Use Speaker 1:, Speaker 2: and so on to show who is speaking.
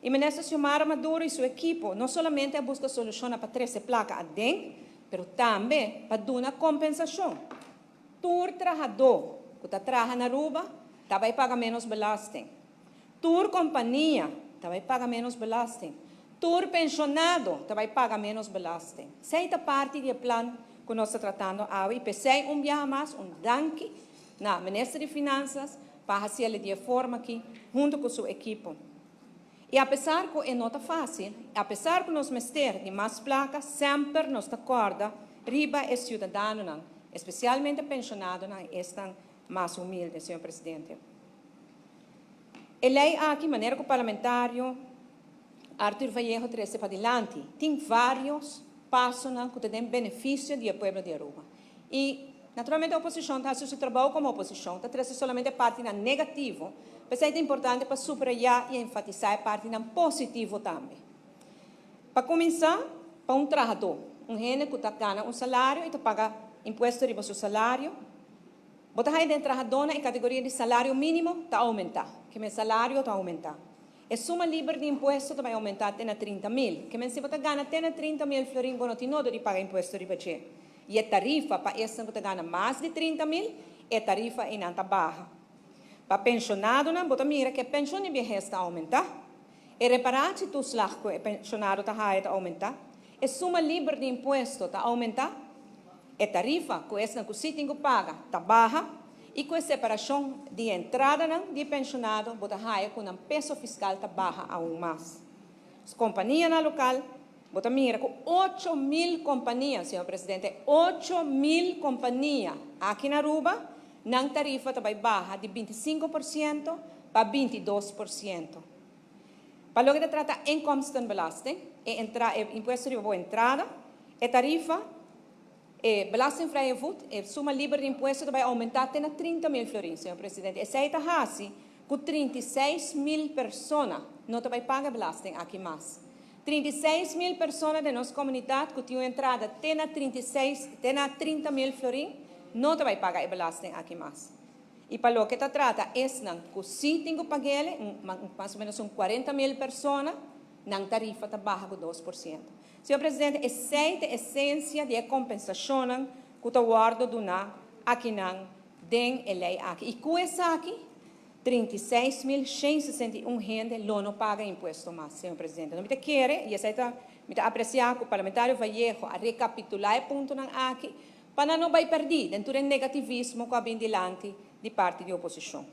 Speaker 1: E minister Xiomara Maduro y su ekipo no solamente a busca solucion pa trece placa aden, pero tambe pa duna compensacion. Tur trahador cu ta traha na Aruba ta bay paga menos belasting. Tur compania ta bay paga menos belasting. Tur pensionado ta bay paga menos belasting. Esey ta parti di e plan cu nos ta tratando awe. Y pesey un biaha mas, un danki na Minister di Finanzas pa haci di e forma aki hunto cu su ekipo. Y apesar cu no ta facil, apesar cu nos mester di mas placa, semper nos ta corda riba e ciudadanonan, especialmente pensionadonan, esnan mas humilde, señor Presidente. E ley aki, manera cu parlamentario Arthur Vallejo a trece padilanti, tin varios pasonan cu tin beneficio di pueblo di Aruba. Y, naturalmente, e oposicion ta haciendo su trabou como oposicion, ta trece solamente parti negativo, ma ta importante pa subraya y enfatisa e parti positivo tambe. Pa cuminsa, pa un trahador, un hende cu ta gana un salario y ta paga impuesto riba su salario, bo ta haya trahador den categoria di salario minimo ta aumenta, kiermen salario ta aumenta. E suma liber di impuesto tambe ta aumenta te na 30 mil. Kiermen si bo gana te na 30 mil florin, bo no tin di paga impuesto riba dje. Y e tarifa pa esnan cu gana mas di 30 mil, e tarifa ainda ta baha. Pa pensionadonan, bo ta mira cu e pensioen di behes ta aumenta. E reparatietoeslag cu e pensionado ta haya ta aumenta. E suma liber di impuesto ta aumenta. E tarifa cu esnan cu si tin cu paga ta baha. Y cu e separacion di entradanan di pensionado, bo ta haya cu e peso fiscal ta baha aun mas. Companianan local, bo ta mira cu 8 mil compania, señor Presidente, 8 mil compania aki na Aruba, nan tarifa ta bay baha di 25% pa 22%. Pa loke ta trata inkomstenbelasting, e entra, e impuesto di entrada, e tarifa, e belastingvrije voet, e suma liber di impuesto ta bay aumenta te na 30 mil florin, señor Presidente. Esey ta haci cu 36 mil persona no ta bay paga belasting aki mas. 36 mil persona di nos comunidad cu tin un entrada te na 36, te na 30 mil florin, no ta bay paga e belasting aki mas. Y pa loke ta trata, esnan cu si tin cu pag'e, mas o menos un 40 mil persona, nan tarifa ta baha cu 2%. Señor Presidente, esey ta e esencia di compensacion cu ta wordo duna akinan den e ley aki. Y cu esaki, 36.161 hende lo no paga impuesto mas, señor Presidente. No mi kier, y esey ta, mi ta aprecia cu e parlamentario Vallejo a recapitula e puntonan aki, pa no bay perdi den e negativismo cu a bin dilanti di parti di oposicion.